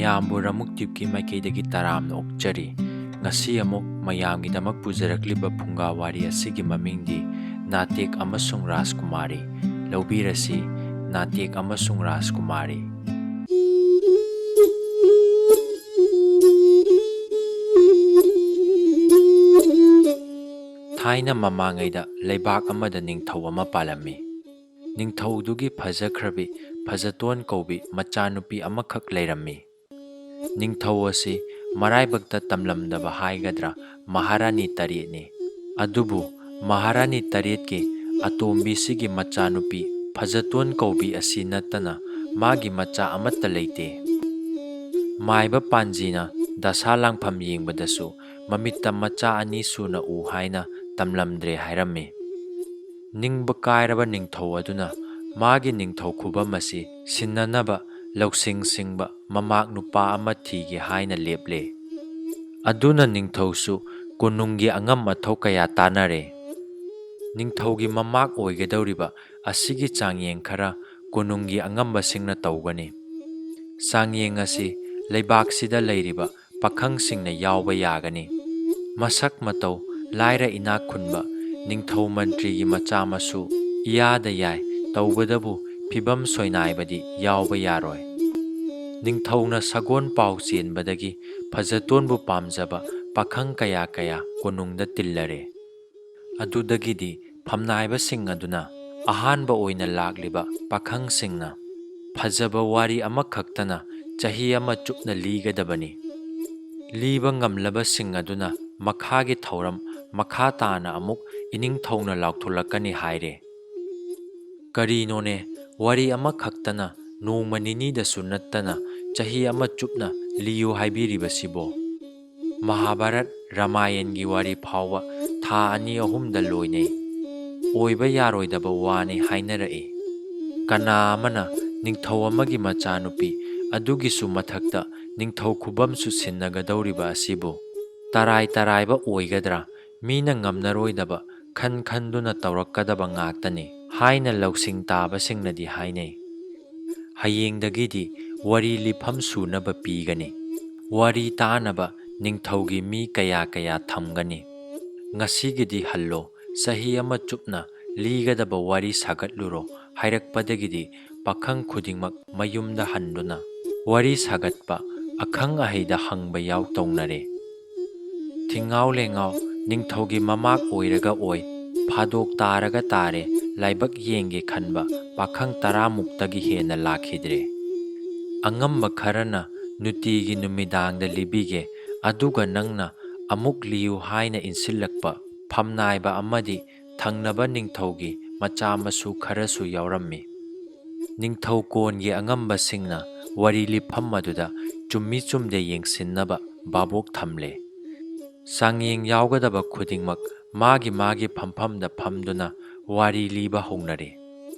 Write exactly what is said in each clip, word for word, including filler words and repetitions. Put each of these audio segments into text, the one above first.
ꯃꯌꯥꯝꯕꯨ ꯔꯃꯨꯛ ꯇꯤꯞꯀꯤ ꯃꯥꯏꯀꯩꯗꯒꯤ ꯇꯔꯥꯝꯅ ꯑꯣꯛꯆꯔꯤ꯫ ꯉꯁꯤ ꯑꯃꯨꯛ ꯃꯌꯥꯝꯒꯤꯗꯃꯛ ꯄꯨꯖꯔꯛꯂꯤꯕ ꯐꯨꯡꯒꯥ ꯋꯥꯔꯤ ꯑꯁꯤꯒꯤ ꯃꯃꯤꯡꯗꯤ ꯅꯥꯇꯦꯛ ꯑꯃꯁꯨꯡ ꯔꯥꯖꯀꯨꯃꯥꯔꯤ꯫ ꯂꯧꯕꯤꯔꯁꯤ, ꯅꯥꯇꯦꯛ ꯑꯃꯁꯨꯡ ꯔꯥꯖꯀꯨꯃꯥꯔꯤ꯫ ꯊꯥꯏꯅ ꯃꯃꯥꯡꯉꯩꯗ ꯂꯩꯕꯥꯛ ꯑꯃꯗ ꯅꯤꯡꯊꯧ ꯑꯃ ꯄꯥꯜꯂꯝꯃꯤ꯫ ꯅꯤꯡꯊꯧꯗꯨꯒꯤ ꯐꯖꯈ꯭ꯔꯕꯤ, ꯐꯖꯇꯣꯟ ꯀꯧꯕꯤ ꯃꯆꯥꯅꯨꯄꯤ ꯑꯃꯈꯛ ꯂꯩꯔꯝꯃꯤ꯫ ꯅꯤꯡꯊꯧ ꯑꯁꯤ ꯃꯔꯥꯏꯕꯛꯇ ꯇꯝꯂꯝꯗꯕ ꯍꯥꯏꯒꯗ꯭ꯔꯥ, ꯃꯍꯥꯔꯥꯅꯤ ꯇꯔꯦꯠꯅꯤ꯫ ꯑꯗꯨꯕꯨ ꯃꯍꯥꯔꯥꯅꯤ ꯇꯔꯦꯠꯀꯤ ꯑꯇꯣꯝꯕꯤꯁꯤꯒꯤ ꯃꯆꯥꯅꯨꯄꯤ ꯐꯖꯇꯣꯟ ꯀꯧꯕꯤ ꯑꯁꯤ ꯅꯠꯇꯅ ꯃꯥꯒꯤ ꯃꯆꯥ ꯑꯃꯠꯇ ꯂꯩꯇꯦ꯫ ꯃꯥꯏꯕ ꯄꯥꯟꯖꯤꯅ ꯗꯁꯥ ꯂꯥꯡꯐꯝ ꯌꯦꯡꯕꯗꯁꯨ ꯃꯃꯤꯠꯇ ꯃꯆꯥ ꯑꯅꯤ ꯁꯨꯅ ꯎ ꯍꯥꯏꯅ ꯇꯝꯂꯝꯗ꯭ꯔꯦ ꯍꯥꯏꯔꯝꯃꯤ꯫ ꯅꯤꯡꯕ ꯀꯥꯏꯔꯕ ꯅꯤꯡꯊꯧ ꯑꯗꯨꯅ ꯃꯥꯒꯤ ꯅꯤꯡꯊꯧ ꯈꯨꯕꯝ ꯑꯁꯤ ꯁꯤꯟꯅꯅꯕ ꯂꯧꯁꯤꯡ ꯁꯤꯡꯕ ꯃꯃꯥꯛ ꯅꯨꯄꯥ ꯑꯃ ꯊꯤꯒꯦ ꯍꯥꯏꯅ ꯂꯦꯞꯂꯦ꯫ ꯑꯗꯨꯅ ꯅꯤꯡꯊꯧꯁꯨ ꯀꯣꯅꯨꯡꯒꯤ ꯑꯉꯝ ꯑꯊꯧ ꯀꯌꯥ ꯇꯥꯟꯅꯔꯦ꯫ ꯅꯤꯡꯊꯧꯒꯤ ꯃꯃꯥꯛ ꯑꯣꯏꯒꯗꯧꯔꯤꯕ ꯑꯁꯤꯒꯤ ꯆꯥꯡꯌꯦꯡ ꯈꯔ ꯀꯣꯅꯨꯡꯒꯤ ꯑꯉꯝꯕꯁꯤꯡꯅ ꯇꯧꯒꯅꯤ꯫ ꯆꯥꯡꯌꯦꯡ ꯑꯁꯤ ꯂꯩꯕꯥꯛꯁꯤꯗ ꯂꯩꯔꯤꯕ ꯄꯥꯈꯪꯁꯤꯡꯅ ꯌꯥꯎꯕ ꯌꯥꯒꯅꯤ꯫ ꯃꯁꯛ ꯃꯇꯧ ꯂꯥꯏꯔ ꯏꯅꯥꯛ ꯈꯨꯟꯕ ꯅꯤꯡꯊꯧ ꯃꯟꯇ꯭ꯔꯤꯒꯤ ꯃꯆꯥ ꯃꯁꯨ ꯏꯌꯥꯗ ꯌꯥꯏ, ꯇꯧꯕꯗꯕꯨ ꯐꯤꯕꯝ ꯁꯣꯏꯅꯥꯏꯕꯗꯤ ꯌꯥꯎꯕ ꯌꯥꯔꯣꯏ꯫ ꯅꯤꯡꯊꯧꯅ ꯁꯒꯣꯜ ꯄꯥꯎ ꯆꯦꯟꯕꯗꯒꯤ ꯐꯖꯇꯣꯟꯕꯨ ꯄꯥꯝꯖꯕ ꯄꯥꯈꯪ ꯀꯌꯥ ꯀꯌꯥ ꯀꯣꯅꯨꯡꯗ ꯇꯤꯜꯂꯔꯦ꯫ ꯑꯗꯨꯗꯒꯤꯗꯤ ꯐꯝꯅꯥꯏꯕꯁꯤꯡ ꯑꯗꯨꯅ ꯑꯍꯥꯟꯕ ꯑꯣꯏꯅ ꯂꯥꯛꯂꯤꯕ ꯄꯥꯈꯪꯁꯤꯡꯅ ꯐꯖꯕ ꯋꯥꯔꯤ ꯑꯃꯈꯛꯇꯅ ꯆꯍꯤ ꯑꯃ ꯆꯨꯞꯅ ꯂꯤꯒꯗꯕꯅꯤ꯫ ꯂꯤꯕ ꯉꯝꯂꯕꯁꯤꯡ ꯑꯗꯨꯅ ꯃꯈꯥꯒꯤ ꯊꯧꯔꯝ ꯃꯈꯥ ꯇꯥꯅ ꯑꯃꯨꯛ ꯏꯅꯤꯡꯊꯧꯅ ꯂꯥꯎꯊꯣꯛꯂꯛꯀꯅꯤ ꯍꯥꯏꯔꯦ꯫ ꯀꯔꯤꯅꯣꯅꯦ, ꯋꯥꯔꯤ ꯑꯃꯈꯛꯇꯅ ꯅꯣꯡꯃ ꯅꯤꯅꯤꯗꯁꯨ ꯅꯠꯇꯅ ꯆꯍꯤ ꯑꯃ ꯆꯨꯞꯅ ꯂꯤꯌꯨ ꯍꯥꯏꯕꯤꯔꯤꯕꯁꯤꯕꯣ? ꯃꯍꯥꯚꯥꯔꯠ, ꯔꯥꯃꯥꯌꯟꯒꯤ ꯋꯥꯔꯤ ꯐꯥꯎꯕ ꯊꯥ ꯑꯅꯤ ꯑꯍꯨꯝꯗ ꯂꯣꯏꯅꯩ꯫ ꯑꯣꯏꯕ ꯌꯥꯔꯣꯏꯗꯕ ꯋꯥꯅꯤ ꯍꯥꯏꯅꯔꯛꯏ꯫ ꯀꯅꯥ ꯑꯃꯅ ꯅꯤꯡꯊꯧ ꯑꯃꯒꯤ ꯃꯆꯥꯅꯨꯄꯤ, ꯑꯗꯨꯒꯤꯁꯨ ꯃꯊꯛꯇ ꯅꯤꯡꯊꯧ ꯈꯨꯕꯝꯁꯨ ꯁꯤꯟꯅꯒꯗꯧꯔꯤꯕ ꯑꯁꯤꯕꯨ ꯇꯔꯥꯏ ꯇꯔꯥꯏꯕ ꯑꯣꯏꯒꯗ꯭ꯔꯥ? ꯃꯤꯅ ꯉꯝꯅꯔꯣꯏꯗꯕ ꯈꯟ ꯈꯟꯗꯨꯅ ꯇꯧꯔꯛꯀꯗꯕ ꯉꯥꯛꯇꯅꯤ ꯍꯥꯏꯅ ꯂꯧꯁꯤꯡ ꯇꯥꯕꯁꯤꯡꯅꯗꯤ ꯍꯥꯏꯅꯩ꯫ ꯍꯌꯦꯡꯗꯒꯤꯗꯤ ꯋꯥꯔꯤ ꯂꯤꯐꯝ ꯁꯨꯅꯕ ꯄꯤꯒꯅꯤ꯫ ꯋꯥꯔꯤ ꯇꯥꯅꯕ ꯅꯤꯡꯊꯧꯒꯤ ꯃꯤ ꯀꯌꯥ ꯀꯌꯥ ꯊꯝꯒꯅꯤ꯫ ꯉꯁꯤꯒꯤꯗꯤ ꯍꯜꯂꯣ, ꯆꯍꯤ ꯑꯃ ꯆꯨꯞꯅ ꯂꯤꯒꯗꯕ ꯋꯥꯔꯤ ꯁꯥꯒꯠꯂꯨꯔꯣ ꯍꯥꯏꯔꯛꯄꯗꯒꯤꯗꯤ ꯄꯥꯈꯪ ꯈꯨꯗꯤꯡꯃꯛ ꯃꯌꯨꯝꯗ ꯍꯟꯗꯨꯅ ꯋꯥꯔꯤ ꯁꯥꯒꯠꯄ, ꯑꯈꯪ ꯑꯍꯩꯗ ꯍꯪꯕ ꯌꯥꯎ ꯇꯧꯅꯔꯦ꯫ ꯊꯤꯡꯉꯥꯎ ꯂꯦꯡꯉꯥꯎ, ꯅꯤꯡꯊꯧꯒꯤ ꯃꯃꯥꯛ ꯑꯣꯏꯔꯒ ꯑꯣꯏ, ꯐꯥꯗꯣꯛ ꯇꯥꯔꯒ ꯇꯥꯔꯦ, ꯂꯥꯏꯕꯛ ꯌꯦꯡꯒꯦ ꯈꯟꯕ ꯄꯥꯈꯪ ꯇꯔꯥꯃꯨꯛꯇꯒꯤ ꯍꯦꯟꯅ ꯂꯥꯛꯈꯤꯗ꯭ꯔꯦ꯫ ꯑꯉꯝꯕ ꯈꯔꯅ ꯅꯨꯡꯇꯤꯒꯤ ꯅꯨꯃꯤꯗꯥꯡꯗ ꯂꯤꯕꯤꯒꯦ, ꯑꯗꯨꯒ ꯅꯪꯅ ꯑꯃꯨꯛ ꯂꯤꯌꯨ ꯍꯥꯏꯅ ꯏꯟꯁꯤꯜꯂꯛꯄ ꯐꯝꯅꯥꯏꯕ ꯑꯃꯗꯤ ꯊꯪꯅꯕ ꯅꯤꯡꯊꯧꯒꯤ ꯃꯆꯥ ꯃꯁꯨ ꯈꯔꯁꯨ ꯌꯥꯎꯔꯝꯃꯤ꯫ ꯅꯤꯡꯊꯧ ꯀꯣꯟꯒꯤ ꯑꯉꯝꯕꯁꯤꯡꯅ ꯋꯥꯔꯤ ꯂꯤꯐꯝ ꯑꯗꯨꯗ ꯆꯨꯝꯃꯤ ꯆꯨꯝꯗꯦ ꯌꯦꯡꯁꯤꯟꯅꯕ ꯚꯥꯕꯣꯛ ꯊꯝꯂꯦ꯫ ꯆꯥꯡꯌꯦꯡ ꯌꯥꯎꯒꯗꯕ ꯈꯨꯗꯤꯡꯃꯛ ꯃꯥꯒꯤ ꯃꯥꯒꯤ ꯐꯝꯐꯝꯗ ꯐꯝꯗꯨꯅ ꯋꯥꯔꯤ ꯂꯤꯕ ꯍꯧꯅꯔꯦ꯫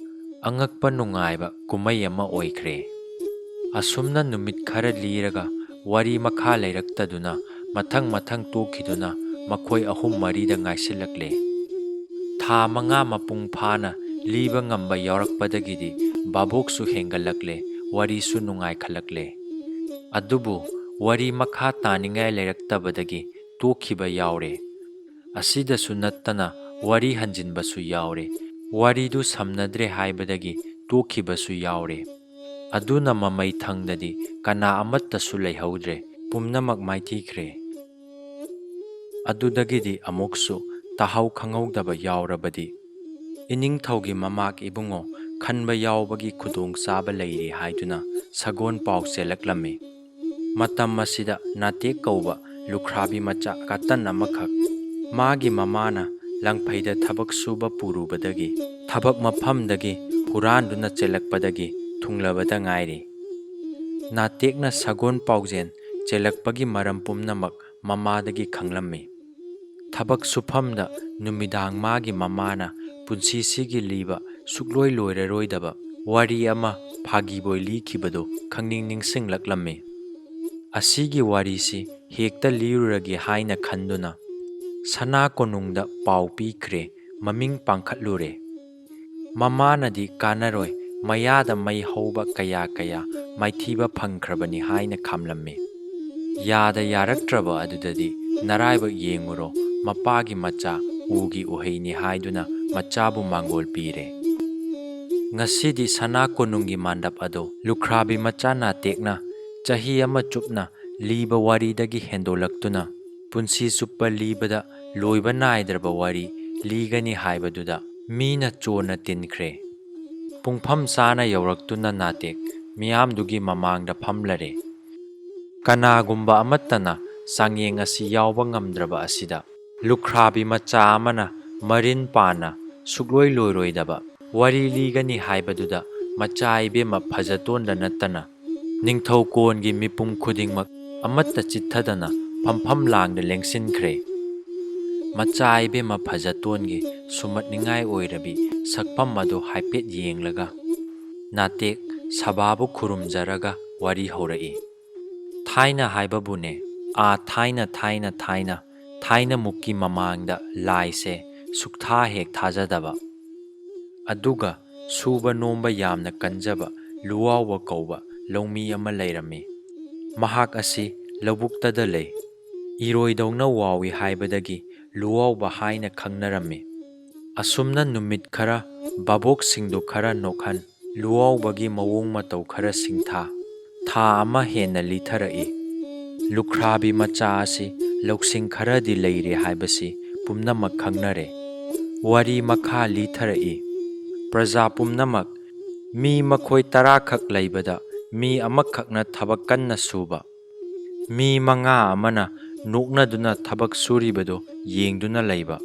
ꯑꯉꯛꯄ ꯅꯨꯡꯉꯥꯏꯕ ꯀꯨꯝꯍꯩ ꯑꯃ ꯑꯣꯏꯈ꯭ꯔꯦ꯫ ꯑꯁꯨꯝꯅ ꯅꯨꯃꯤꯠ ꯈꯔ ꯂꯤꯔꯒ ꯋꯥꯔꯤ ꯃꯈꯥ ꯂꯩꯔꯛꯇꯗꯨꯅ ꯃꯊꯪ ꯃꯊꯪ ꯇꯣꯛꯈꯤꯗꯨꯅ ꯃꯈꯣꯏ ꯑꯍꯨꯝ ꯃꯔꯤꯗ ꯉꯥꯏꯁꯤꯜꯂꯛꯂꯦ꯫ ꯊꯥ ꯃꯉꯥ ꯃꯄꯨꯡ ꯐꯥꯅ ꯂꯤꯕ ꯉꯝꯕ ꯌꯥꯎꯔꯛꯄꯗꯒꯤꯗꯤ ꯚꯥꯕꯣꯛꯁꯨ ꯍꯦꯟꯒꯠꯂꯛꯂꯦ, ꯋꯥꯔꯤꯁꯨ ꯅꯨꯡꯉꯥꯏꯈꯠꯂꯛꯂꯦ꯫ ꯑꯗꯨꯕꯨ ꯋꯥꯔꯤ ꯃꯈꯥ ꯇꯥꯅꯤꯡꯉꯥꯏ ꯂꯩꯔꯛꯇꯕꯗꯒꯤ ꯇꯣꯛꯈꯤꯕ ꯌꯥꯎꯔꯦ꯫ ꯑꯁꯤꯗꯁꯨ ꯅꯠꯇꯅ ꯋꯥꯔꯤ ꯍꯟꯖꯤꯟꯕꯁꯨ ꯌꯥꯎꯔꯦ꯫ ꯋꯥꯔꯤꯗꯨ ꯁꯝꯅꯗ꯭ꯔꯦ ꯍꯥꯏꯕꯗꯒꯤ ꯇꯣꯛꯈꯤꯕꯁꯨ ꯌꯥꯎꯔꯦ꯫ ꯑꯗꯨꯅ ꯃꯃꯩ ꯊꯪꯗꯗꯤ ꯀꯅꯥ ꯑꯃꯠꯇꯁꯨ ꯂꯩꯍꯧꯗ꯭ꯔꯦ, ꯄꯨꯝꯅꯃꯛ ꯃꯥꯏꯊꯤꯈ꯭ꯔꯦ꯫ ꯑꯗꯨꯗꯒꯤꯗꯤ ꯑꯃꯨꯛꯁꯨ ꯇꯥꯍꯧ ꯈꯪꯍꯧꯗꯕ ꯌꯥꯎꯔꯕꯗꯤ, "ꯏꯅꯤꯡꯊꯧꯒꯤ ꯃꯃꯥꯛ ꯏꯕꯨꯡꯉꯣ, ꯈꯟꯕ ꯌꯥꯎꯕꯒꯤ ꯈꯨꯗꯣꯡꯆꯥꯕ ꯂꯩꯔꯤ" ꯍꯥꯏꯗꯨꯅ ꯁꯒꯣꯜ ꯄꯥꯎ ꯆꯦꯜꯂꯛꯂꯝꯃꯤ꯫ ꯃꯇꯝ ꯑꯁꯤꯗ ꯅꯥꯇꯦꯛ ꯀꯧꯕ ꯂꯨꯈ꯭ꯔꯥꯕꯤ ꯃꯆꯥ ꯀꯥꯇꯟ ꯑꯃꯈꯛ ꯃꯥꯒꯤ ꯃꯃꯥꯅ ꯂꯪꯐꯩꯗ ꯊꯕꯛ ꯁꯨꯕ ꯄꯨꯔꯨꯕꯗꯒꯤ, ꯊꯕꯛ ꯃꯐꯝꯗꯒꯤ ꯍꯨꯔꯥꯟꯗꯨꯅ ꯆꯦꯜꯂꯛꯄꯗꯒꯤ ꯊꯨꯡꯂꯕꯗ ꯉꯥꯏꯔꯤ꯫ ꯅꯥꯇꯦꯛꯅ ꯁꯒꯣꯜ ꯄꯥꯎꯖꯦꯜ ꯆꯦꯜꯂꯛꯄꯒꯤ ꯃꯔꯝ ꯄꯨꯝꯅꯃꯛ ꯃꯃꯥꯗꯒꯤ ꯈꯪꯂꯝꯃꯤ꯫ ꯊꯕꯛ ꯁꯨꯐꯝꯗ ꯅꯨꯃꯤꯗꯥꯡ ꯃꯥꯒꯤ ꯃꯃꯥꯅ ꯄꯨꯟꯁꯤꯁꯤꯒꯤ ꯂꯤꯕ ꯁꯨꯛꯂꯣꯏ ꯂꯣꯏꯔꯔꯣꯏꯗꯕ ꯋꯥꯔꯤ ꯑꯃ ꯐꯥꯒꯤꯕꯣꯏ ꯂꯤꯈꯤꯕꯗꯨ ꯈꯪꯅꯤꯡ ꯅꯤꯡꯁꯤꯡꯂꯛꯂꯝꯃꯤ꯫ ꯑꯁꯤꯒꯤ ꯋꯥꯔꯤꯁꯤ ꯍꯦꯛꯇ ꯂꯤꯔꯨꯔꯒꯦ ꯍꯥꯏꯅ ꯈꯟꯗꯨꯅ ꯁꯅꯥ ꯀꯣꯅꯨꯡꯗ ꯄꯥꯎ ꯄꯤꯈ꯭ꯔꯦ, ꯃꯃꯤꯡ ꯄꯥꯡꯈꯠꯂꯨꯔꯦ꯫ ꯃꯃꯥꯅꯗꯤ ꯀꯥꯟꯅꯔꯣꯏ, ꯃꯌꯥꯗ ꯃꯩ ꯍꯧꯕ ꯀꯌꯥ ꯀꯌꯥ ꯃꯥꯏꯊꯤꯕ ꯐꯪꯈ꯭ꯔꯕꯅꯤ ꯍꯥꯏꯅ ꯈꯥꯝꯂꯝꯃꯤ꯫ ꯌꯥꯗ ꯌꯥꯔꯛꯇ꯭ꯔꯕ ꯑꯗꯨꯗꯗꯤ ꯅꯔꯥꯏꯕꯛ ꯌꯦꯡꯉꯨꯔꯣ, ꯃꯄꯥꯒꯤ ꯃꯆꯥ ꯎꯒꯤ ꯎꯍꯩꯅꯤ ꯍꯥꯏꯗꯨꯅ ꯃꯆꯥꯕꯨ ꯃꯥꯡꯒꯣꯜ ꯄꯤꯔꯦ꯫ ꯉꯁꯤꯗꯤ ꯁꯅꯥ ꯀꯣꯅꯨꯡꯒꯤ ꯃꯥꯟꯗꯞ ꯑꯗꯣ ꯂꯨꯈ꯭ꯔꯥꯕꯤ ꯃꯆꯥ ꯅꯥꯇꯦꯛꯅ ꯆꯍꯤ ꯑꯃ ꯆꯨꯞꯅ ꯂꯤꯕ ꯋꯥꯔꯤꯗꯒꯤ ꯍꯦꯟꯗꯣꯛꯂꯛꯇꯨꯅ ꯄꯨꯟꯁꯤ ꯆꯨꯞꯄ ꯂꯤꯕꯗ ꯂꯣꯏꯕ ꯅꯥꯏꯗ꯭ꯔꯕ ꯋꯥꯔꯤ ꯂꯤꯒꯅꯤ ꯍꯥꯏꯕꯗꯨꯗ ꯃꯤꯅ ꯆꯣꯟꯅ ꯇꯤꯟꯈ꯭ꯔꯦ꯫ ꯄꯨꯡꯐꯝ ꯆꯥꯅ ꯌꯧꯔꯛꯇꯨꯅ ꯅꯥꯇꯦꯛ ꯃꯤꯌꯥꯝꯗꯨꯒꯤ ꯃꯃꯥꯡꯗ ꯐꯝꯂꯔꯦ꯫ ꯀꯅꯥꯒꯨꯝꯕ ꯑꯃꯠꯇꯅ ꯆꯥꯡꯌꯦꯡ ꯑꯁꯤ ꯌꯥꯎꯕ ꯉꯝꯗ꯭ꯔꯕ ꯑꯁꯤꯗ ꯂꯨꯈ꯭ꯔꯥꯕꯤ ꯃꯆꯥ ꯑꯃꯅ ꯃꯔꯤꯟ ꯄꯥꯟꯅ ꯁꯨꯛꯂꯣꯏ ꯂꯣꯏꯔꯣꯏꯗꯕ ꯋꯥꯔꯤ ꯂꯤꯒꯅꯤ ꯍꯥꯏꯕꯗꯨꯗ ꯃꯆꯥ ꯏꯕꯦꯝꯃ ꯐꯖꯇꯣꯟꯗ ꯅꯠꯇꯅ ꯅꯤꯡꯊꯧ ꯀꯣꯟꯒꯤ ꯃꯤꯄꯨꯝ ꯈꯨꯗꯤꯡꯃꯛ ꯑꯃꯠꯇ ꯆꯤꯠꯊꯗꯅ ꯐꯝꯐꯝ ꯂꯥꯡꯗ ꯂꯦꯡꯁꯤꯟꯈ꯭ꯔꯦ꯫ ꯃꯆꯥ ꯏꯕꯦꯝꯃ ꯐꯖꯇꯣꯟꯒꯤ ꯁꯨꯝꯍꯠꯅꯤꯡꯉꯥꯏ ꯑꯣꯏꯔꯕꯤ ꯁꯛꯐꯝ ꯑꯗꯨ ꯍꯥꯏꯐꯦꯠ ꯌꯦꯡꯂꯒ ꯅꯥꯇꯦꯛ ꯁꯚꯥꯕꯨ ꯈꯨꯔꯨꯝꯖꯔꯒ ꯋꯥꯔꯤ ꯍꯧꯔꯛꯏ꯫ ꯊꯥꯏꯅ ꯍꯥꯏꯕꯕꯨꯅꯦ, ꯑꯥ ꯊꯥꯏꯅ, ꯊꯥꯏꯅ, ꯊꯥꯏꯅ, ꯊꯥꯏꯅꯃꯨꯛꯀꯤ ꯃꯃꯥꯡꯗ ꯂꯥꯏꯁꯦ ꯁꯨꯛꯊꯥ ꯍꯦꯛ ꯊꯥꯖꯗꯕ꯫ ꯑꯗꯨꯒ ꯁꯨꯕ ꯅꯣꯝꯕ ꯌꯥꯝꯅ ꯀꯟꯖꯕ ꯂꯨꯋꯥꯎꯕ ꯀꯧꯕ ꯂꯧꯃꯤ ꯑꯃ ꯂꯩꯔꯝꯃꯤ꯫ ꯃꯍꯥꯛ ꯑꯁꯤ ꯂꯧꯕꯨꯛꯇꯗ ꯂꯩ꯫ ꯏꯔꯣꯏꯗꯧꯅ ꯋꯥꯎꯏ ꯍꯥꯏꯕꯗꯒꯤ ꯂꯨꯋꯥꯎꯕ ꯍꯥꯏꯅ ꯈꯪꯅꯔꯝꯃꯤ꯫ ꯑꯁꯨꯝꯅ ꯅꯨꯃꯤꯠ ꯈꯔ ꯚꯥꯕꯣꯛꯁꯤꯡꯗꯨ ꯈꯔ ꯅꯣꯛꯍꯟ, ꯂꯨꯋꯥꯎꯕꯒꯤ ꯃꯑꯣꯡ ꯃꯇꯧ ꯈꯔ ꯁꯤꯡꯊꯥ, ꯊꯥ ꯑꯃ ꯍꯦꯟꯅ ꯂꯤꯊꯔꯛꯏ꯫ ꯂꯨꯈ꯭ꯔꯥꯕꯤ ꯃꯆꯥ ꯑꯁꯤ ꯂꯧꯁꯤꯡ ꯈꯔꯗꯤ ꯂꯩꯔꯦ ꯍꯥꯏꯕꯁꯤ ꯄꯨꯝꯅꯃꯛ ꯈꯪꯅꯔꯦ꯫ ꯋꯥꯔꯤ ꯃꯈꯥ ꯂꯤꯊꯔꯛꯏ꯫ ꯄ꯭ꯔꯖꯥ ꯄꯨꯝꯅꯃꯛ, ꯃꯤ ꯃꯈꯣꯏ ꯇꯔꯥꯈꯛ ꯂꯩꯕꯗ ꯃꯤ ꯑꯃꯈꯛꯅ ꯊꯕꯛ ꯀꯟꯅ ꯁꯨꯕ, ꯃꯤ ꯃꯉꯥ ꯑꯃꯅ ꯅꯣꯛꯅꯗꯨꯅ ꯊꯕꯛ ꯁꯨꯔꯤꯕꯗꯨ ꯌꯦꯡꯗꯨꯅ ꯂꯩꯕ,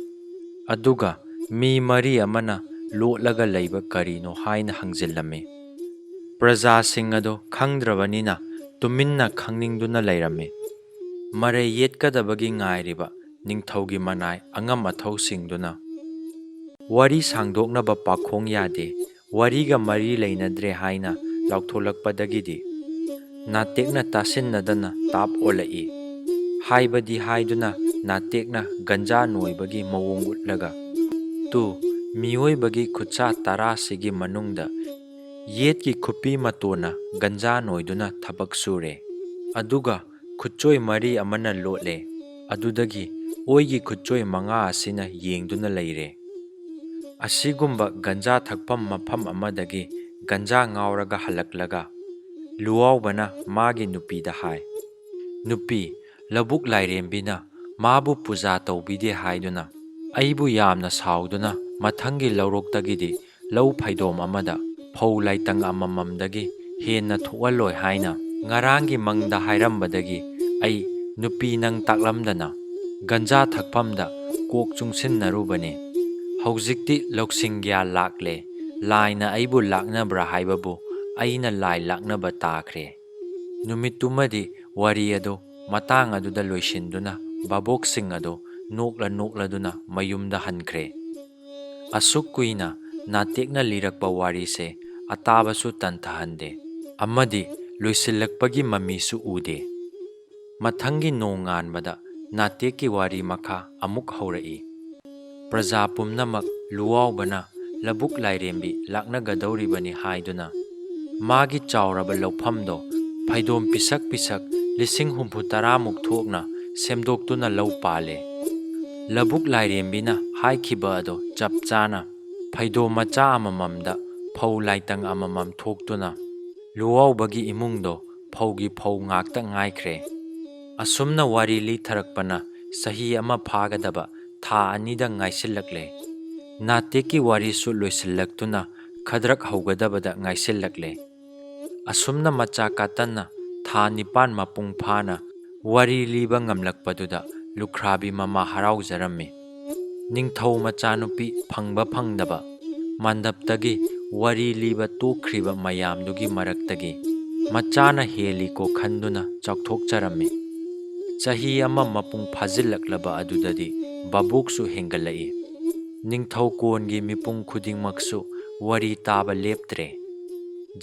ꯑꯗꯨꯒ ꯃꯤ ꯃꯔꯤ ꯑꯃꯅ ꯂꯣꯠꯂꯒ ꯂꯩꯕ ꯀꯔꯤꯅꯣ ꯍꯥꯏꯅ ꯍꯪꯖꯤꯜꯂꯝꯃꯤ꯫ ꯄ꯭ꯔꯖꯥꯁꯤꯡ ꯑꯗꯨ ꯈꯪꯗ꯭ꯔꯕꯅꯤꯅ ꯇꯨꯃꯤꯟꯅ ꯈꯪꯅꯤꯡꯗꯨꯅ ꯂꯩꯔꯝꯃꯤ꯫ ꯃꯔꯩ ꯌꯦꯠꯀꯗꯕꯒꯤ ꯉꯥꯏꯔꯤꯕ ꯅꯤꯡꯊꯧꯒꯤ ꯃꯅꯥꯏ ꯑꯉꯝ ꯑꯊꯧꯁꯤꯡꯗꯨꯅ, "ꯋꯥꯔꯤ ꯁꯥꯡꯗꯣꯛꯅꯕ ꯄꯥꯈꯣꯡ ꯌꯥꯗꯦ, ꯋꯥꯔꯤꯒ ꯃꯔꯤ ꯂꯩꯅꯗ꯭ꯔꯦ" ꯍꯥꯏꯅ ꯂꯥꯎꯊꯣꯛꯂꯛꯄꯗꯒꯤꯗꯤ ꯅꯥꯇꯦꯛꯅ ꯇꯥꯁꯤꯟꯅꯗꯅ ꯇꯥꯞ ꯑꯣꯜꯂꯛꯏ꯫ ꯍꯥꯏꯕꯗꯤ ꯍꯥꯏꯗꯨꯅ ꯅꯥꯇꯦꯛꯅ ꯒꯟꯖꯥ ꯅꯣꯏꯕꯒꯤ ꯃꯑꯣꯡ ꯎꯠꯂꯒ, "ꯇꯨ, ꯃꯤꯑꯣꯏꯕꯒꯤ ꯈꯨꯠꯁꯥ ꯇꯔꯥꯁꯤꯒꯤ ꯃꯅꯨꯡꯗ ꯌꯦꯠꯀꯤ ꯈꯨꯠꯄꯤ ꯃꯇꯣꯟꯅ ꯒꯟꯖꯥ ꯅꯣꯏꯗꯨꯅ ꯊꯕꯛ ꯁꯨꯔꯦ꯫ ꯑꯗꯨꯒ ꯈꯨꯠꯆꯣꯏ ꯃꯔꯤ ꯑꯃꯅ ꯂꯣꯠꯂꯦ꯫ ꯑꯗꯨꯗꯒꯤ ꯑꯣꯏꯒꯤ ꯈꯨꯠꯆꯣꯏ ꯃꯉꯥ ꯑꯁꯤꯅ ꯌꯦꯡꯗꯨꯅ ꯂꯩꯔꯦ꯫ ꯑꯁꯤꯒꯨꯝꯕ ꯒꯟꯖꯥ ꯊꯛꯐꯝ ꯃꯐꯝ ꯑꯃꯗꯒꯤ ꯒꯟꯖꯥ ꯉꯥꯎꯔꯒ ꯍꯜꯂꯛꯂꯒ ꯂꯨꯋꯥꯎꯕꯅ ꯃꯥꯒꯤ ꯅꯨꯄꯤꯗ ꯍꯥꯏ, "ꯅꯨꯄꯤ, ꯂꯧꯕꯨꯛ ꯂꯥꯏꯔꯦꯝꯕꯤꯅ ꯃꯥꯕꯨ ꯄꯨꯖꯥ ꯇꯧꯕꯤꯗꯦ ꯍꯥꯏꯗꯨꯅ ꯑꯩꯕꯨ ꯌꯥꯝꯅ ꯁꯥꯎꯗꯨꯅ ꯃꯊꯪꯒꯤ ꯂꯧꯔꯣꯛꯇꯒꯤꯗꯤ ꯂꯧ ꯐꯩꯗꯣꯝ ꯑꯃꯗ ꯐꯧ ꯂꯥꯏꯇꯪ ꯑꯃꯃꯝꯗꯒꯤ ꯍꯦꯟꯅ ꯊꯣꯛꯍꯜꯂꯣꯏ ꯍꯥꯏꯅ ꯉꯔꯥꯡꯒꯤ ꯃꯪꯗ ꯍꯥꯏꯔꯝꯕꯗꯒꯤ ꯑꯩ, ꯅꯨꯄꯤ, ꯅꯪ ꯇꯥꯛꯂꯝꯗꯅ ꯒꯟꯖꯥ ꯊꯛꯐꯝꯗ ꯀꯣꯛ ꯆꯨꯡꯁꯤꯟꯅꯔꯨꯕꯅꯤ꯫ ꯍꯧꯖꯤꯛꯇꯤ ꯂꯧꯁꯤꯡ ꯒ꯭ꯌꯥꯟ ꯂꯥꯛꯂꯦ꯫ ꯂꯥꯏꯅ ꯑꯩꯕꯨ ꯂꯥꯛꯅꯕ꯭ꯔꯥ ꯍꯥꯏꯕꯕꯨ ꯑꯩꯅ ꯂꯥꯏ ꯂꯥꯛꯅꯕ ꯇꯥꯈ꯭ꯔꯦ"꯫ ꯅꯨꯃꯤꯠꯇꯨꯃꯗꯤ ꯋꯥꯔꯤ ꯑꯗꯨ ꯃꯇꯥꯡ ꯑꯗꯨꯗ ꯂꯣꯏꯁꯤꯟꯗꯨꯅ ꯚꯥꯕꯣꯛꯁꯤꯡ ꯑꯗꯨ ꯅꯣꯛꯂ ꯅꯣꯛꯂꯗꯨꯅ ꯃꯌꯨꯝꯗ ꯍꯟꯈ꯭ꯔꯦ꯫ ꯑꯁꯨꯛ ꯀꯨꯏꯅ ꯅꯥꯇꯦꯛꯅ ꯂꯤꯔꯛꯄ ꯋꯥꯔꯤꯁꯦ ꯑꯇꯥꯕꯁꯨ ꯇꯟꯊꯍꯟꯗꯦ ꯑꯃꯗꯤ ꯂꯣꯏꯁꯤꯜꯂꯛꯄꯒꯤ ꯃꯃꯤꯁꯨ ꯎꯗꯦ꯫ ꯃꯊꯪꯒꯤ ꯅꯣꯡꯉꯥꯟꯕꯗ ꯅꯥꯇꯦꯛꯀꯤ ꯋꯥꯔꯤ ꯃꯈꯥ ꯑꯃꯨꯛ ꯍꯧꯔꯛꯏ꯫ ꯄ꯭ꯔꯖꯥ ꯄꯨꯝꯅꯃꯛ ꯂꯨꯋꯥꯎꯕꯅ ꯂꯧꯕꯨꯛ ꯂꯥꯏꯔꯦꯝꯕꯤ ꯂꯥꯛꯅꯒꯗꯧꯔꯤꯕꯅꯤ ꯍꯥꯏꯗꯨꯅ ꯃꯥꯒꯤ ꯆꯥꯎꯔꯕ ꯂꯧꯐꯝꯗꯣ ꯐꯩꯗꯣꯝ ꯄꯤꯁꯛ ꯄꯤꯁꯛ ꯂꯤꯁꯤꯡ ꯍꯨꯝꯐꯨ ꯇꯔꯥꯃꯨꯛ ꯊꯣꯛꯅ ꯁꯦꯝꯗꯣꯛꯇꯨꯅ ꯂꯧ ꯄꯥꯜꯂꯦ꯫ ꯂꯧꯕꯨꯛ ꯂꯥꯏꯔꯦꯝꯕꯤꯅ ꯍꯥꯏꯈꯤꯕ ꯑꯗꯣ ꯆꯞ ꯆꯥꯅ ꯐꯩꯗꯣꯝ ꯃꯆꯥ ꯑꯃꯃꯝꯗ ꯐꯧ ꯂꯥꯏꯇꯪ ꯑꯃꯃꯝ ꯊꯣꯛꯇꯨꯅ ꯂꯨꯋꯥꯎꯕꯒꯤ ꯏꯃꯨꯡꯗꯣ ꯐꯧꯒꯤ ꯐꯧ ꯉꯥꯛꯇ ꯉꯥꯏꯈ꯭ꯔꯦ꯫ ꯑꯁꯨꯝꯅ ꯋꯥꯔꯤ ꯂꯤꯊꯔꯛꯄꯅ ꯆꯍꯤ ꯑꯃ ꯐꯥꯒꯗꯕ ꯊꯥ ꯑꯅꯤꯗ ꯉꯥꯏꯁꯤꯜꯂꯛꯂꯦ꯫ ꯅꯥꯇꯦꯛꯀꯤ ꯋꯥꯔꯤꯁꯨ ꯂꯣꯏꯁꯤꯜꯂꯛꯇꯨꯅ ꯈꯗ꯭ꯔꯛ ꯍꯧꯒꯗꯕꯗ ꯉꯥꯏꯁꯤꯜꯂꯛꯂꯦ꯫ ꯑꯁꯨꯝꯅ ꯃꯆꯥ ꯀꯥꯇꯟꯅ ꯊꯥ ꯅꯤꯄꯥꯟ ꯃꯄꯨꯡ ꯐꯥꯅ ꯋꯥꯔꯤ ꯂꯤꯕ ꯉꯝꯂꯛꯄꯗꯨꯗ ꯂꯨꯈ꯭ꯔꯥꯕꯤ ꯃꯃꯥ ꯍꯔꯥꯎꯖꯔꯝꯃꯤ꯫ ꯅꯤꯡꯊꯧ ꯃꯆꯥꯅꯨꯄꯤ ꯐꯪꯕ ꯐꯪꯗꯕ, ꯃꯟꯗꯞꯇꯒꯤ ꯋꯥꯔꯤ ꯂꯤꯕ ꯇꯣꯛꯈ꯭ꯔꯤꯕ ꯃꯌꯥꯝꯗꯨꯒꯤ ꯃꯔꯛꯇꯒꯤ ꯃꯆꯥꯅ ꯍꯦꯜꯂꯤꯀꯣ ꯈꯟꯗꯨꯅ ꯆꯥꯎꯊꯣꯛꯆꯔꯝꯃꯤ꯫ ꯆꯍꯤ ꯑꯃ ꯃꯄꯨꯡ ꯐꯥꯖꯤꯜꯂꯛꯂꯕ ꯑꯗꯨꯗꯗꯤ ꯚꯥꯕꯣꯛꯁꯨ ꯍꯦꯟꯒꯠꯂꯛꯏ꯫ ꯅꯤꯡꯊꯧ ꯀꯣꯟꯒꯤ ꯃꯤꯄꯨꯝ ꯈꯨꯗꯤꯡꯃꯛꯁꯨ ꯋꯥꯔꯤ ꯇꯥꯕ ꯂꯦꯞꯇ꯭ꯔꯦ꯫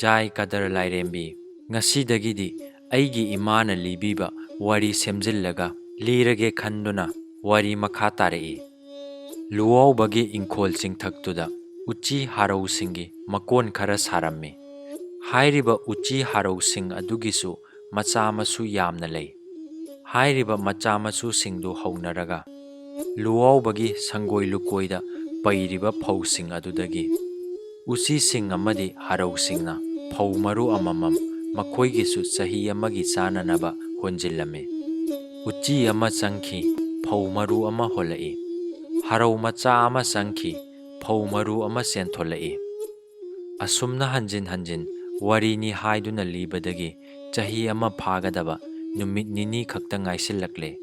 ꯖꯥꯏ ꯀꯗꯔ ꯂꯥꯏꯔꯦꯝꯕꯤ, ꯉꯁꯤꯗꯒꯤꯗꯤ ꯑꯩꯒꯤ ꯏꯃꯥꯅ ꯂꯤꯕꯤꯕ ꯋꯥꯔꯤ ꯁꯦꯝꯖꯤꯜꯂꯒ ꯂꯤꯔꯒꯦ ꯈꯟꯗꯨꯅ ꯋꯥꯔꯤ ꯃꯈꯥ ꯇꯥꯔꯛꯏ꯫ ꯂꯨꯋꯥꯎꯕꯒꯤ ꯏꯪꯈꯣꯜ ꯆꯤꯡꯊꯛꯇꯨꯗ ꯎꯆꯤ ꯍꯔꯧꯁꯤꯡꯒꯤ ꯃꯀꯣꯟ ꯈꯔ ꯁꯥꯔꯝꯃꯤ꯫ ꯍꯥꯏꯔꯤꯕ ꯎꯆꯤ ꯍꯔꯧꯁꯤꯡ ꯑꯗꯨꯒꯤꯁꯨ ꯃꯆꯥ ꯃꯁꯨ ꯌꯥꯝꯅ ꯂꯩ꯫ ꯍꯥꯏꯔꯤꯕ ꯃꯆꯥ ꯃꯁꯨꯁꯤꯡꯗꯨ ꯍꯧꯅꯔꯒ ꯂꯨꯋꯥꯎꯕꯒꯤ ꯁꯪꯒꯣꯏ ꯂꯨꯀꯣꯏꯗ ꯄꯩꯔꯤꯕ ꯐꯧꯁꯤꯡ ꯑꯗꯨꯗꯒꯤ ꯎꯆꯤꯁꯤꯡ ꯑꯃꯗꯤ ꯍꯔꯧꯁꯤꯡꯅ ꯐꯧ ꯃꯔꯨ ꯑꯃꯃꯝ ꯃꯈꯣꯏꯒꯤꯁꯨ ꯆꯍꯤ ꯑꯃꯒꯤ ꯆꯥꯅꯅꯕ ꯍꯣꯟꯖꯤꯜꯂꯝꯃꯤ꯫ ꯎꯆꯤ ꯑꯃ ꯆꯪꯈꯤ, ꯐꯧ ꯃꯔꯨ ꯑꯃ ꯍꯣꯜꯂꯛꯏ꯫ ꯍꯔꯧ ꯃꯆꯥ ꯑꯃ ꯆꯪꯈꯤ, ꯐꯧ ꯃꯔꯨ ꯑꯃ ꯆꯦꯟꯊꯣꯛꯂꯛꯏ꯫ ꯑꯁꯨꯝꯅ ꯍꯟꯖꯤꯟ ꯍꯟꯖꯤꯟ ꯋꯥꯔꯤꯅꯤ ꯍꯥꯏꯗꯨꯅ ꯂꯤꯕꯗꯒꯤ ꯆꯍꯤ ꯑꯃ ꯐꯥꯒꯗꯕ ꯅꯨꯃꯤꯠ ꯅꯤꯅꯤ ꯈꯛꯇ ꯉꯥꯏꯁꯤꯜꯂꯛꯂꯦ꯫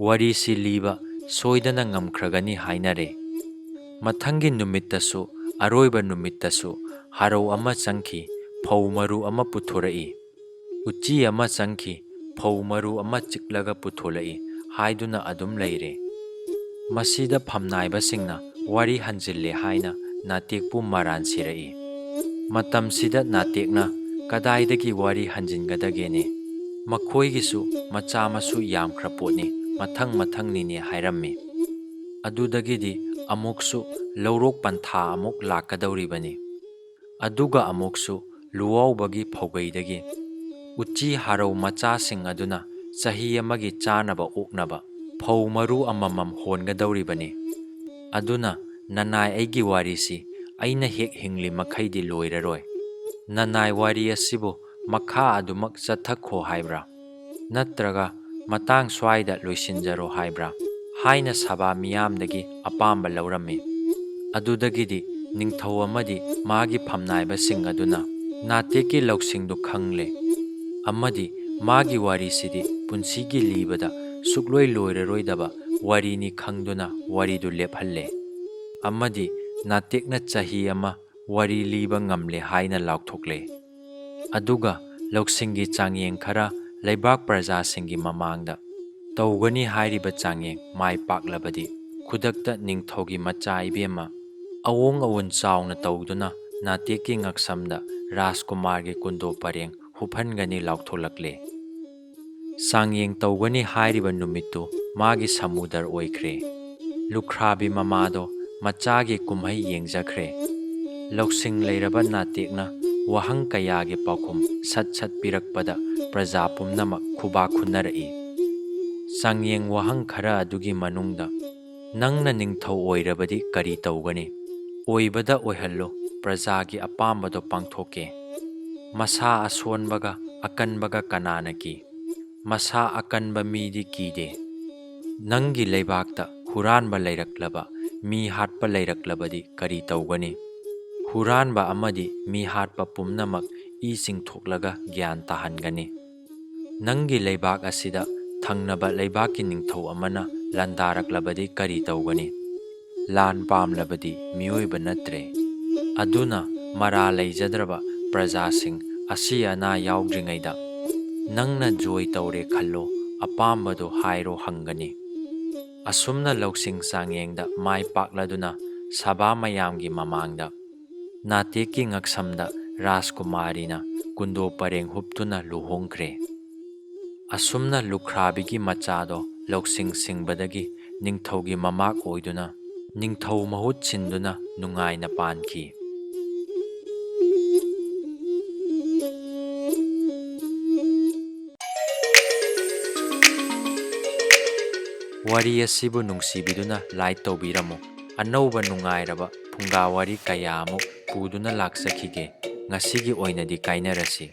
ꯋꯥꯔꯤꯁꯤ ꯂꯤꯕ ꯁꯣꯏꯗꯅ ꯉꯝꯈ꯭ꯔꯒꯅꯤ ꯍꯥꯏꯅꯔꯦ꯫ ꯃꯊꯪꯒꯤ ꯅꯨꯃꯤꯠꯇꯁꯨ, ꯑꯔꯣꯏꯕ ꯅꯨꯃꯤꯠꯇꯁꯨ ꯍꯔꯧ ꯑꯃ ꯆꯪꯈꯤ, ꯐꯧ ꯃꯔꯨ ꯑꯃ ꯄꯨꯊꯣꯔꯛꯏ꯫ ꯎꯆꯤ ꯑꯃ ꯆꯪꯈꯤ, ꯐꯧ ꯃꯔꯨ ꯑꯃ ꯆꯤꯛꯂꯒ ꯄꯨꯊꯣꯂꯛꯏ ꯍꯥꯏꯗꯨꯅ ꯑꯗꯨꯝ ꯂꯩꯔꯦ꯫ ꯃꯁꯤꯗ ꯐꯝꯅꯥꯏꯕꯁꯤꯡꯅ ꯋꯥꯔꯤ ꯍꯟꯖꯤꯜꯂꯦ ꯍꯥꯏꯅ ꯅꯥꯇꯦꯛꯄꯨ ꯃꯔꯥꯟ ꯁꯤꯔꯛꯏ꯫ ꯃꯇꯝꯁꯤꯗ ꯅꯥꯇꯦꯛꯅ ꯀꯗꯥꯏꯗꯒꯤ ꯋꯥꯔꯤ ꯍꯟꯖꯤꯟꯒꯗꯒꯦꯅꯦ? ꯃꯈꯣꯏꯒꯤꯁꯨ ꯃꯆꯥ ꯃꯁꯨ ꯌꯥꯝꯈ꯭ꯔ ꯄꯣꯠꯅꯤ, ꯃꯊꯪ ꯃꯊꯪꯅꯤꯅꯦ ꯍꯥꯏꯔꯝꯃꯤ꯫ ꯑꯗꯨꯗꯒꯤꯗꯤ ꯑꯃꯨꯛꯁꯨ ꯂꯧꯔꯣꯛ ꯄꯟꯊꯥ ꯑꯃꯨꯛ ꯂꯥꯛꯀꯗꯧꯔꯤꯕꯅꯤ꯫ ꯑꯗꯨꯒ ꯑꯃꯨꯛꯁꯨ ꯂꯨꯋꯥꯎꯕꯒꯤ ꯐꯧꯒꯩꯗꯒꯤ ꯎꯆꯤ ꯍꯔꯧ ꯃꯆꯥꯁꯤꯡ ꯑꯗꯨꯅ ꯆꯍꯤ ꯑꯃꯒꯤ ꯆꯥꯅꯕ ꯑꯣꯛꯅꯕ ꯐꯧ ꯃꯔꯨ ꯑꯃꯃꯝ ꯍꯣꯟꯒꯗꯧꯔꯤꯕꯅꯤ꯫ ꯑꯗꯨꯅ ꯅꯅꯥꯏ ꯑꯩꯒꯤ ꯋꯥꯔꯤꯁꯤ ꯑꯩꯅ ꯍꯦꯛ ꯍꯤꯡꯂꯤ ꯃꯈꯩꯗꯤ ꯂꯣꯏꯔꯔꯣꯏ꯫ ꯅꯅꯥꯏ ꯋꯥꯔꯤ ꯑꯁꯤꯕꯨ ꯃꯈꯥ ꯑꯗꯨꯃꯛ ꯆꯠꯊꯈꯣ ꯍꯥꯏꯕ꯭ꯔꯥ? ꯅꯠꯇ꯭ꯔꯒ ꯃꯇꯥꯡ ꯁ꯭ꯋꯥꯏꯗ ꯂꯣꯏꯁꯤꯟꯖꯔꯣ ꯍꯥꯏꯕ꯭ꯔꯥ? ꯍꯥꯏꯅ ꯁꯚꯥ ꯃꯤꯌꯥꯝꯗꯒꯤ ꯑꯄꯥꯝꯕ ꯂꯧꯔꯝꯃꯤ꯫ ꯑꯗꯨꯗꯒꯤꯗꯤ ꯅꯤꯡꯊꯧ ꯑꯃꯗꯤ ꯃꯥꯒꯤ ꯐꯝꯅꯥꯏꯕꯁꯤꯡ ꯑꯗꯨꯅ ꯅꯥꯇꯦꯛꯀꯤ ꯂꯧꯁꯤꯡꯗꯨ ꯈꯪꯂꯦ ꯑꯃꯗꯤ ꯃꯥꯒꯤ ꯋꯥꯔꯤꯁꯤꯗꯤ ꯄꯨꯟꯁꯤꯒꯤ ꯂꯤꯕꯗ ꯁꯨꯛꯂꯣꯏ ꯂꯣꯏꯔꯔꯣꯏꯗꯕ ꯋꯥꯔꯤꯅꯤ ꯈꯪꯗꯨꯅ ꯋꯥꯔꯤꯗꯨ ꯂꯦꯞꯍꯜꯂꯦ꯫ ꯑꯃꯗꯤ ꯅꯥꯇꯦꯛꯅ ꯆꯍꯤ ꯑꯃ ꯋꯥꯔꯤ ꯂꯤꯕ ꯉꯝꯂꯦ ꯍꯥꯏꯅ ꯂꯥꯎꯊꯣꯛꯂꯦ꯫ ꯑꯗꯨꯒ ꯂꯧꯁꯤꯡꯒꯤ ꯆꯥꯡꯌꯦꯡ ꯈꯔ ꯂꯩꯕꯥꯛ ꯄ꯭ꯔꯖꯥꯁꯤꯡꯒꯤ ꯃꯃꯥꯡꯗ ꯇꯧꯒꯅꯤ ꯍꯥꯏꯔꯤꯕ ꯆꯥꯡꯌꯦꯡ ꯃꯥꯏ ꯄꯥꯛꯂꯕꯗꯤ ꯈꯨꯗꯛꯇ ꯅꯤꯡꯊꯧꯒꯤ ꯃꯆꯥ ꯏꯕꯦꯝꯃ ꯑꯋꯣꯡ ꯑꯋꯣꯟ ꯆꯥꯎꯅ ꯇꯧꯗꯨꯅ ꯅꯥꯇꯦꯛꯀꯤ ꯉꯛꯁꯝꯗ ꯔꯥꯖꯀꯨꯃꯥꯔꯒꯤ ꯀꯨꯟꯗꯣ ꯄꯔꯦꯡ ꯍꯨꯞꯍꯟꯒꯅꯤ ꯂꯥꯎꯊꯣꯛꯂꯛꯂꯦ꯫ ꯆꯥꯡꯌꯦꯡ ꯇꯧꯒꯅꯤ ꯍꯥꯏꯔꯤꯕ ꯅꯨꯃꯤꯠꯇꯨ ꯃꯥꯒꯤ ꯁꯃꯨꯗꯔ ꯑꯣꯏꯈ꯭ꯔꯦ꯫ ꯂꯨꯈ꯭ꯔꯥꯕꯤ ꯃꯃꯥꯗꯣ ꯃꯆꯥꯒꯤ ꯀꯨꯝꯍꯩ ꯌꯦꯡꯖꯈ꯭ꯔꯦ꯫ ꯂꯧꯁꯤꯡ ꯂꯩꯔꯕ ꯅꯥꯇꯦꯛꯅ ꯋꯥꯍꯪ ꯀꯌꯥꯒꯤ ꯄꯥꯎꯈꯨꯝ ꯁꯠ ꯁꯠ ꯄꯤꯔꯛꯄꯗ ꯄ꯭ꯔꯖꯥ ꯄꯨꯝꯅꯃꯛ ꯈꯨꯕꯥꯛ ꯈꯨꯅꯔꯛꯏ꯫ ꯆꯥꯡꯌꯦꯡ ꯋꯥꯍꯪ ꯈꯔ ꯑꯗꯨꯒꯤ ꯃꯅꯨꯡꯗ, "ꯅꯪꯅ ꯅꯤꯡꯊꯧ ꯑꯣꯏꯔꯕꯗꯤ ꯀꯔꯤ ꯇꯧꯒꯅꯤ?" "ꯑꯣꯏꯕꯗ ꯑꯣꯏꯍꯜꯂꯨ, ꯄ꯭ꯔꯖꯥꯒꯤ ꯑꯄꯥꯝꯕꯗꯣ ꯄꯥꯡꯊꯣꯛꯀꯦ꯫ ꯃꯁꯥ ꯑꯁꯣꯟꯕꯒ ꯑꯀꯟꯕꯒ ꯀꯅꯥꯅ ꯀꯤ? ꯃꯁꯥ ꯑꯀꯟꯕ ꯃꯤꯗꯤ ꯀꯤꯗꯦ꯫ ꯅꯪꯒꯤ ꯂꯩꯕꯥꯛꯇ ꯍꯨꯔꯥꯟꯕ ꯂꯩꯔꯛꯂꯕ, ꯃꯤ ꯍꯥꯠꯄ ꯂꯩꯔꯛꯂꯕꯗꯤ ꯀꯔꯤ ꯇꯧꯒꯅꯤ?" "ꯍꯨꯔꯥꯟꯕ ꯑꯃꯗꯤ ꯃꯤ ꯍꯥꯠꯄ ꯄꯨꯝꯅꯃꯛ ꯏ ꯆꯤꯡꯊꯣꯛꯂꯒ ꯒ꯭ꯌꯥꯟ ꯇꯥꯍꯟꯒꯅꯤ꯫ ꯅꯪꯒꯤ ꯂꯩꯕꯥꯛ ꯑꯁꯤꯗ ꯊꯪꯅꯕ ꯂꯩꯕꯥꯛꯀꯤ ꯅꯤꯡꯊꯧ ꯑꯃꯅ ꯂꯥꯟꯗꯥꯔꯛꯂꯕꯗꯤ ꯀꯔꯤ ꯇꯧꯒꯅꯤ?" "ꯂꯥꯟ ꯄꯥꯝꯂꯕꯗꯤ ꯃꯤꯑꯣꯏꯕ ꯅꯠꯇ꯭ꯔꯦ꯫ ꯑꯗꯨꯅ ꯃꯔꯥ ꯂꯩꯖꯗ꯭ꯔꯕ ꯄ꯭ꯔꯖꯥꯁꯤꯡ ꯑꯁꯤ ꯑꯅꯥ ꯌꯥꯎꯗ꯭ꯔꯤꯉꯩꯗ ꯅꯪꯅ ꯖꯣꯏ ꯇꯧꯔꯦ ꯈꯜꯂꯣ, ꯑꯄꯥꯝꯕꯗꯨ ꯍꯥꯏꯔꯣ" ꯍꯪꯒꯅꯤ꯫ ꯑꯁꯨꯝꯅ ꯂꯧꯁꯤꯡ ꯆꯥꯡꯌꯦꯡꯗ ꯃꯥꯏ ꯄꯥꯛꯂꯗꯨꯅ ꯁꯚꯥ ꯃꯌꯥꯝꯒꯤ ꯃꯃꯥꯡꯗ ꯅꯥꯇꯦꯛꯀꯤ ꯉꯛꯁꯝꯗ ꯔꯥꯖꯀꯨꯃꯥꯔꯤꯅ ꯀꯨꯟꯗꯣ ꯄꯔꯦꯡ ꯍꯨꯞꯇꯨꯅ ꯂꯨꯍꯣꯡꯈ꯭ꯔꯦ꯫ ꯑꯁꯨꯝꯅ ꯂꯨꯈ꯭ꯔꯥꯕꯤꯒꯤ ꯃꯆꯥꯗꯣ ꯂꯧꯁꯤꯡ ꯁꯤꯡꯕꯗꯒꯤ ꯅꯤꯡꯊꯧꯒꯤ ꯃꯃꯥꯛ ꯑꯣꯏꯗꯨꯅ, ꯅꯤꯡꯊꯧ ꯃꯍꯨꯠ ꯁꯤꯟꯗꯨꯅ ꯅꯨꯡꯉꯥꯏꯅ ꯄꯥꯟꯈꯤ꯫ ꯋꯥꯔꯤ ꯑꯁꯤꯕꯨ ꯅꯨꯡꯁꯤꯕꯤꯗꯨꯅ like ꯇꯧꯕꯤꯔꯝꯃꯨ꯫ ꯑꯅꯧꯕ ꯅꯨꯡꯉꯥꯏꯔꯕ ꯐꯨꯡꯒꯥ ꯋꯥꯔꯤ ꯀꯌꯥ ꯑꯃꯨꯛ ꯄꯨꯗꯨꯅ ꯂꯥꯛꯆꯈꯤꯒꯦ꯫ ꯉꯁꯤꯒꯤ ꯑꯣꯏꯅꯗꯤ ꯀꯥꯏꯅꯔꯁꯤ꯫